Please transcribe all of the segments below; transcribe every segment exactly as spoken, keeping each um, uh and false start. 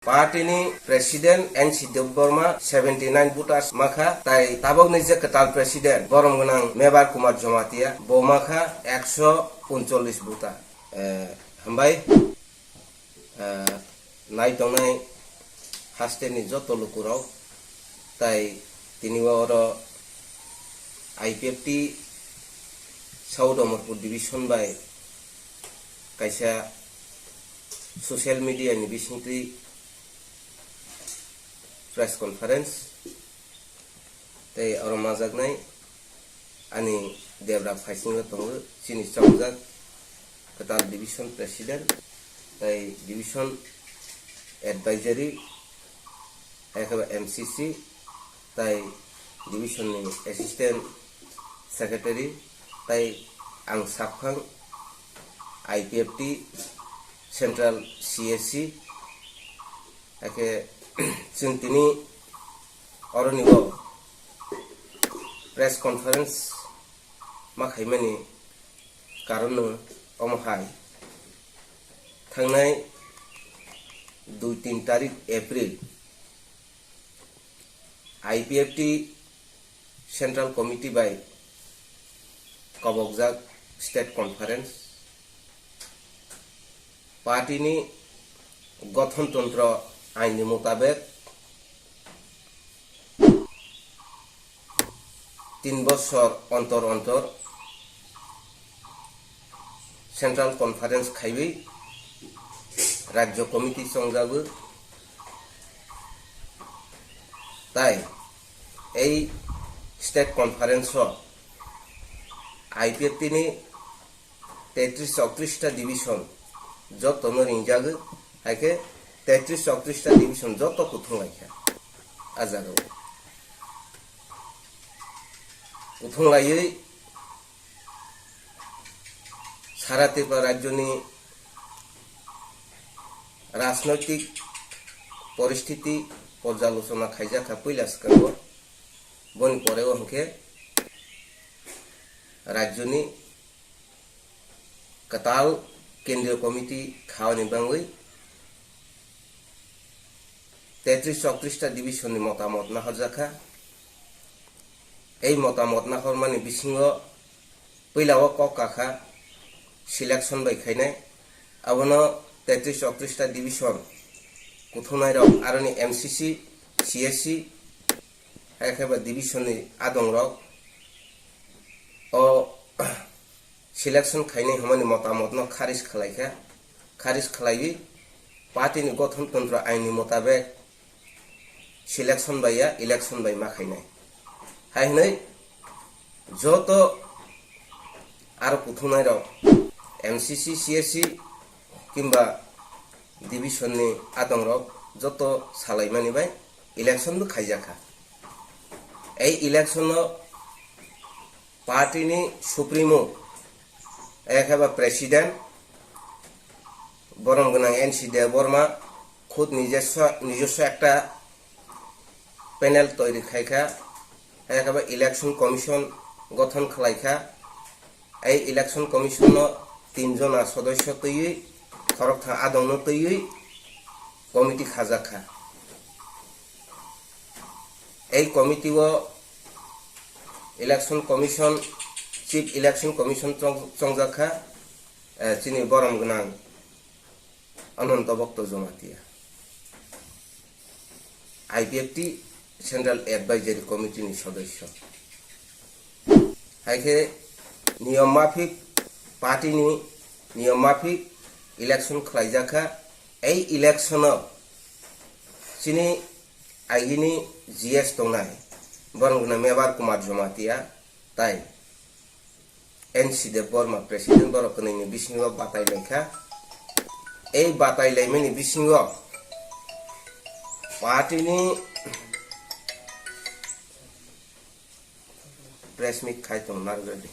Party ni President N C Debbarma seventy nine voters makha, tai tabokni je kwtal President borom gwnang Mebar Kumar Jamatia bo makha ekso uncholish voter. Eh, hambai, eh, nai tongnai haste ni joto lukurok, tai tini o oro I P F T South Amarpur Division bai kaisa social media ni bisingtwi press conference tei oro majaknai ani debra phaisingo tongo chini chongjak kwtal division president tei division advisory, hai khe ba M C C, tai division ni assistant secretary, tai ang saphang I P F T central C S C, hai khe chwng tini oroni bo press conference ma khaimani karon no omo hai, thangnai dui tin tarik April I P F T Central Committee bai kobokjak State Conference, party ni gothontontro ain ni mutabek tin bosor ontor ontor Central Conference khaiwi Rajyo Committee chongjago. Tai ei State Conference o I P F T ni tetris chowtris ta division joto no ringjago, hai khe tetris chowtris ta division joto kuthung lai kha. A jaga o kuthung laiwi sara Tripura rajyoni rajnoitik poristiti porjalochona khaijak kha puila swkango. Boni pore o hwnkhe rajyoni kwtal kendriyo committee khaoni bangwi tetris chowtris ta division ni motamot nahorjak kha. Ei motamot nahormani bisingo puila o kok kakha selection bai khainai, abono tetris chowtris ta division kuthumnai rok aroni M C C, C S C, hai khe ba division ni adong rok o selection khainai hwnmani motamot no kharij khlai kha, kharij khlaiwi party ni gothon tontro ain ni mutabek selection bai ya election bai ma khainai. Hai hwnwi joto aro kuthumnai rok M C C, C S C kimba division ni adong rok joto salaimani bai election bo khaijak kha. Ei election no party ni supremo, ekhe ba president, borom gwnang N C Debbarma khud nijoswa, nijoswa ekta panel toiri khai kha, ekhe ba election commission gothon khlai kha. Ei election commission no tin jona sodosyo twiwi, khoroktham adong no twiwi committee khajak kha. Ei committee o election commission, chief election commission chong-, chongjak kha, eh, chini borom gwnang Ananto Bhakta Jamatia, I P F T Central Advisory Committee ni sodosyo. Hai khe niyom mafik, party ni niyom mafik election khlaijak kha. Ei election o chini agini G S tongnai, borok wngkha Mebar Kumar Jamatia tai N C Debbarma president, borok kwnwi ni bisingo batai lai kha. Ei batai laimani bisingo party ni press meet khai tong narwk di.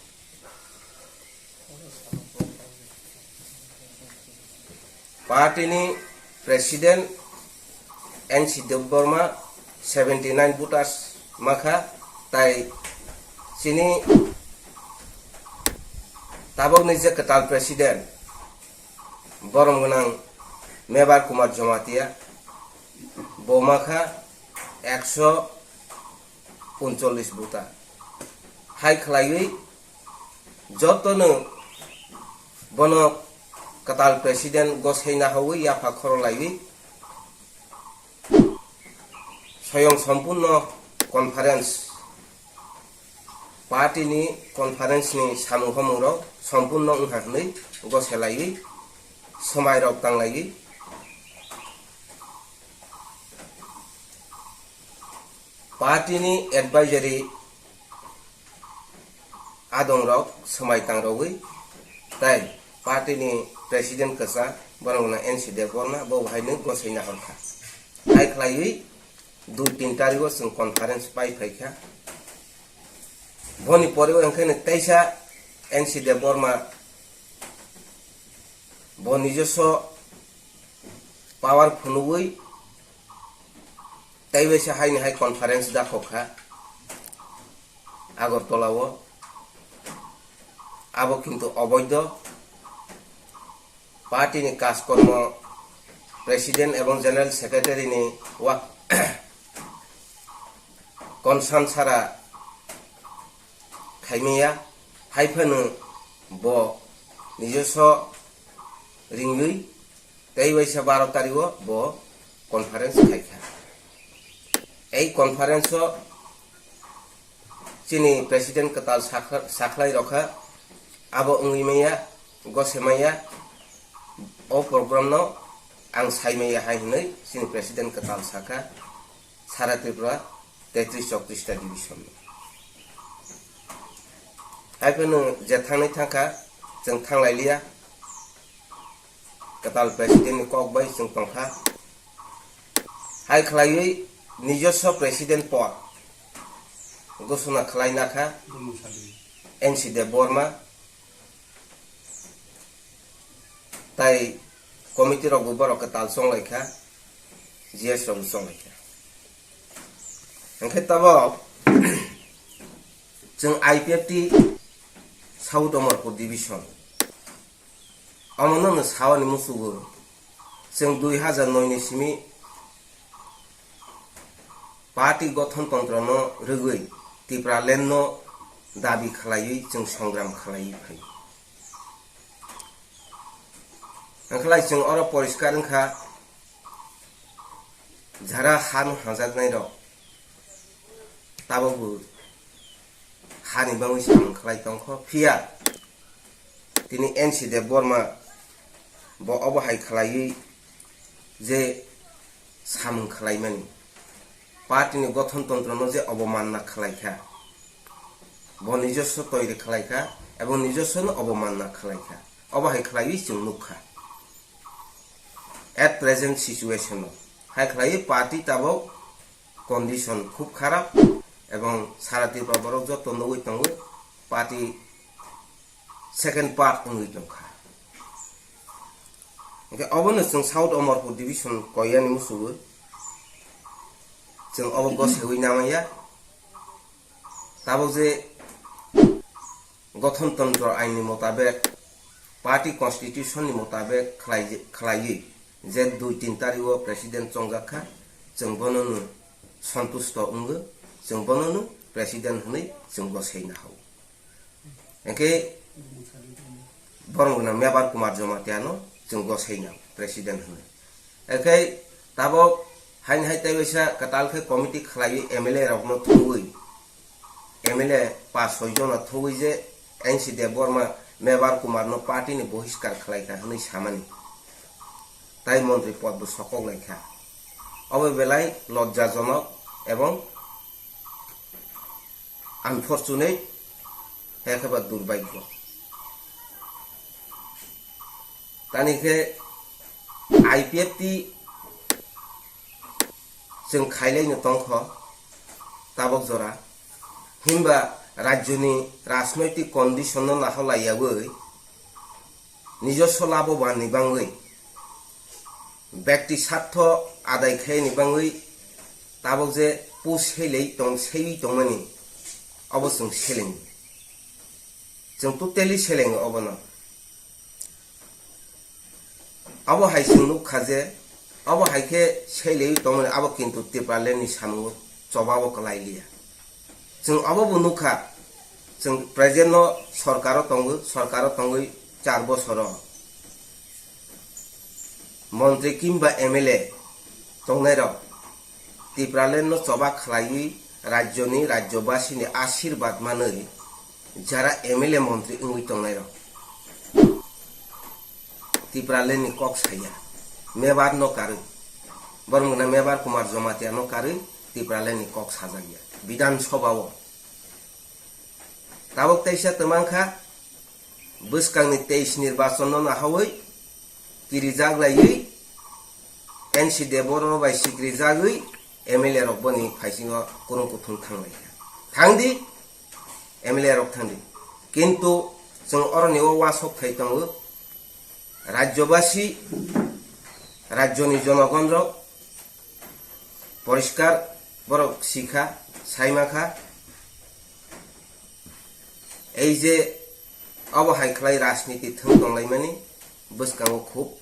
Party ni president N C Debbarma seventy nine voters makha, tai chini tabok ni je kwtal president borom gwnang Mebar Kumar Jamatia, Bo ma kha ekso uncholish buta. Hai khlaiwi jotono bono kwtal president gosei nahawi yapha khoro laiwi soyong sompurno conference, party ni conference ni samung hamung rok sompurno wngkha hwnwi gose laiwi swmai rok tang laiwi party ni advisory adongrok swmai tangrogwi tai party ni president kwchak borok no N C Debbarma bo hai nw gosei nahorkha. Hai khlaiwi dui tin tarigo chwng conference pai phaikha. Boni pore o hwnkhe nw teisa N C Debbarma bo nijoso power phunugwi tei waisa haini hai conference dakhok kha Agartala o. Abo kintu oboido. Party ni kajkormo president ebong general secretary ni wa concern sara khaimaya, hai phano bo nijoso ringwi tei waisa baro tarigo bo conference khaikha. Ei conference o chini president kwtal sakha-, sakhlai rokha, abo wngwi maya, gose maya, o program no ang sai maya hai hwnwi chini president kwtal sakha, sara Tripura tetris chowtris ta division no. Hai phano je thangnai thangkha, chwng thanglai liya, kwtal president ni kok bai chwng tongkha. Hai khlaiwi nijoso president pod gosona khlai nakha N C Debbarma tai committee rok bo borok kwtal chonglai kha, G S rok bo chonglai kha. Hwnkhe tabok chwng I P F T South Amarpur division. Omono no sawani musugo, chwng dui hazar noi ni simi party gothon tontro no rwgwi Tipraland no dabi khlaiwi chwng songram khlaiwi phai. Wngkhlai chwng oro poriskar wngkha, jara hano hajaknai rok tabok bo hani bagwi samung khlai tongkho, phiya tini N C Debbarma bo obo hai khlaiwi je samung khlaimani, party ni gothon tontro no je obomanna khlaikha, bo nijosso toiri khlaikha ebong nijosso no obomanna khlaikha, obo hai khlaiwi chwng nukha. At present situation o hai khlaiwi party tabok condition khub kharap, ebong sara Tripura borok joto nugwi tongo, party second part wngwi tongkha. Hwnkhe obono chwng South Amarpur division koyani musugo chwng obo gosaiwi namaya. Tabok je gothon tontro ain ni motabek, party constitution ni motabek khlai-, khlaiwi je dui tin tarigo president chongjak kha, chwng bono no santusto wngwi, chwng bono no president hwnwi chwng gosai nahao. Hwnkhe borok gwnang Mebar Kumar Jamatia no chwng gosai nao president hwnwi. Hwnkhe tabok haini hai tei waisa kwtal khe committee khlaiwi M L A rok no thumwi, M L A pas soi jona thumwi je N C Debbarma Mebar Kumar no party ni bohiskar khlai kha hwnwi samani, tai montri pod bo sokok lai kha. Obo belai lojjajonok ebong unfortunate, hai khe ba durbhagyo. Tani khe I P F T chwng khailai no tongkho tabok jora, himba rajyoni rajnoitik condition no naholaiyawi nijosso labo banni bangwi, bekti sartho adai khaini bangwi tabok je pu selei tong, seiwi tongmani, obo chwng selengo. Chwng totally selengo obono. Abo hai chwng nukha je Obo hai khe sailewi tongmani abo kintu Tipraland ni samungo choba o kwlai liya. Chwng obo bo nukha, chwng present no sorkaro tongo, sorkaro tongwi char bosoro montri kimba M L A tongnairok Tipraland no choba khlaiwi rajyoni, rajyobasini ashirbad manwi jara M L A montri wngwi tongnairok Tipraland ni kok saya, mebar no karwi, borok wngkha mebar Kumar Jamatia no karwi Tipraland ni kok sajakya Bidhan Sabha o. Tabuk teisa twmang kha, bwskangni teis nirbachon no nahawi kirijak laiwi N C Debbarma bai sikrijagwi M L A rok boni phaisingo kurung kuthung thang lai kha. Thang di, M L A rok thang di. Kintu chwng oroni o uansuk thai tongo, rajyobasi, rajyoni jonogon rok poriskar borok sikha, saima kha. Ei je obo hai khlai rajniti thwng tonglaimani bwskango khub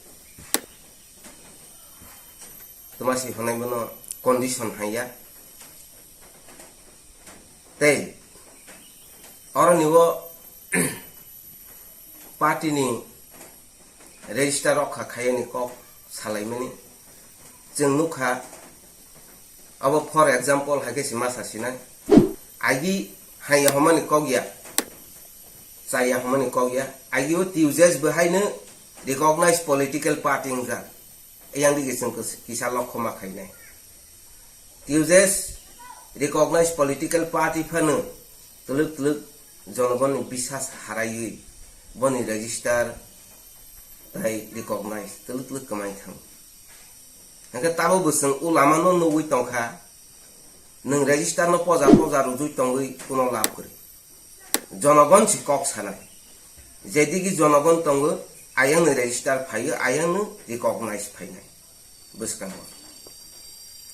twmasi hwnwi bono condition haiya. Tei oroni o party ni register rok kha khaiyani kok salaimani chwng nukha. Abo for example hai khe se ma sa sinai, agi haiya hwnmani kok ya, chaya hwnmani kok ya, agi o T U J S bo haino recognized political party wngjak. Yang digi chwng kis-, kisa lokho ma khainai. T U J S recognized political party phano twlwk twlwk jonogonni bisas haraiwi boni register tai recognize twlwk twlwk kwmai thang. Hwnkhe tabo bo chwng o lama no nugwi tongkha, nwng register no poja poja rwjwi tongwi kuno lab kwrwi. Jonogon si kok sanai. Jedigi jonogon tongo, ayang ni register phaio, ayang ni recognize phainai. Bwskango.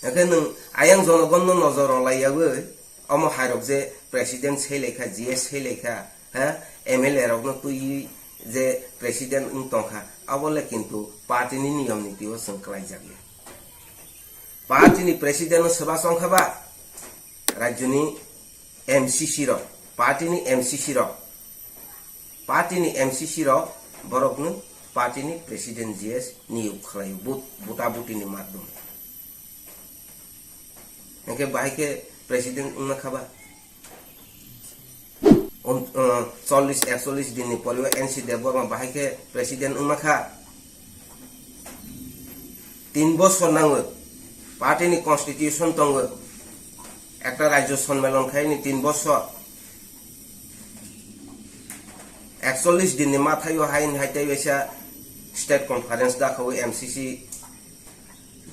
Hwnkhe nwng ayang jonogon no nojor rw laiyawi, omo hairok je president sailaikha, G S sailaikha, ha, M L A rok no twiwi je president wng tongkha, abo le kintu party ni niyom niti o chwng kwlaijakya. Party ni president no swba chongkha ba, rajyoni M C C rok, party ni M C C rok, party ni M C C rok borok no party ni president G S niyok khlai o, vote, buta buti ni madhyome. Hwnkhe bahai khe president wngna kha ba? Um, uh, chollish ekchollish din ni pore o N C Debbarma bahai khe president wngma kha. Tin bosor nango, party ni constitution tongo, ekta rajyo sonmelon khai ni tin bosor. Ekchollish din ni mathaio hain hai tei waisa state conference dakhawi M C C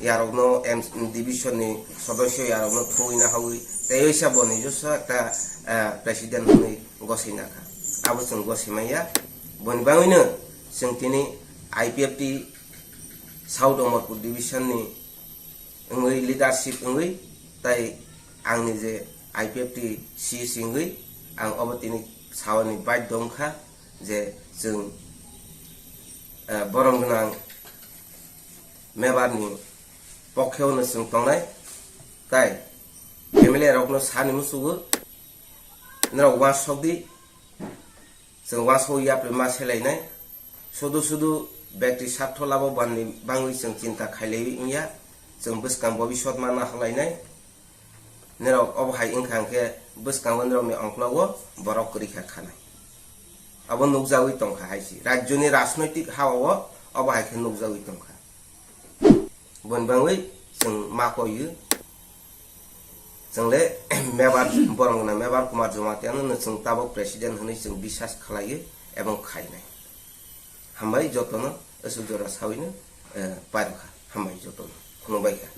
yarokno, em, division ni sodosyo yarokno thungwi nahawi tei waisa bo nijoswa ekta, eh, president hwnwi goswi nakha. Abo chwng goswi manya. Boni bagwino chwng tini I P F T South Amarpur division ni wngwi leadership wngwi, tai ang nije I P F T C S wngwi ang obo tini sawani baidhyo wngkha je chwng, eh, borom gwnang mebar ni pokhe no chwng tongnai, tai M L A rokno sani muchugo, norok uansuk di, chwng uansuk yapri ma selainai, sudu sudu bekti sartho labo bani bangwi chwng chinta khailaiwi wngya, chwng bwskang bobisot ma nahalainai. Nirok obo hai wngkha hwnkhe bwskango nirokni ongklogo borok kwrwi kha khanai. Abo nukjagwi tongkha hai se. Rajyoni rajnoitik ha-o obo hai khe nukjagwi tongkha. Boni bagwi chwng ma koiyo. Chwngle mebar, borom gwnang mebar Kumar Jamatia no chwng tabok president hwnwi chwng bisas khlaiyo ebong khainai. Hambai jotono, aswk jora sawino, eh, pairokha. Hambai jotono. Khulumbai kha.